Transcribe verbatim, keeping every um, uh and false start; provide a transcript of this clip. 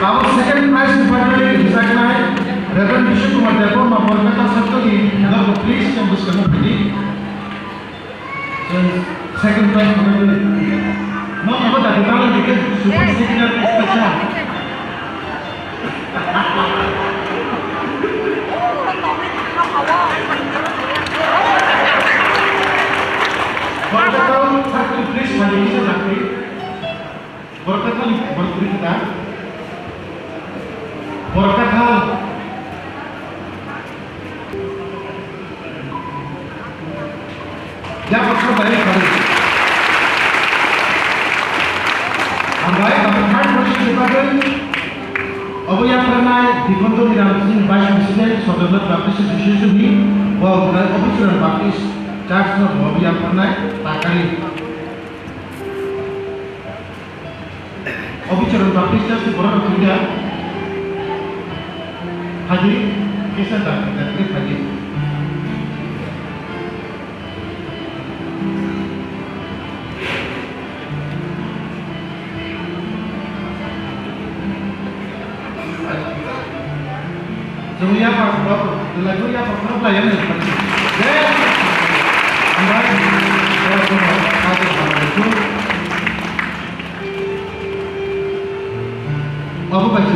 Abo second prize ni bagwi rijaknai Reverend Bishnu Kumar Debbarma Borkata Satoni, norok please chwng bwskango phaidi. Chwng second prize ni bagwi. No, abo da dikhe super second prize. Borkata Satoni, please phaidi kisa dakti. Borokthani, borokthani kita. Borokthani. Ya, borokthani dari kami. Hambai, kami third position kita kan. Obo ya pernah di kontor di dalam sini Vice President Sodornath Baptist Association ni, bahwa bukan officer Baptist Church no bahwa ya pernah takari. Obicharan Baptist Church ni borok rok thwida. Phaidi, kesa da, da, khe phaidi. Chwng yapha khorok, belai khorok yapha khorok lai ya nai. Deh. Hambai. Obo bai.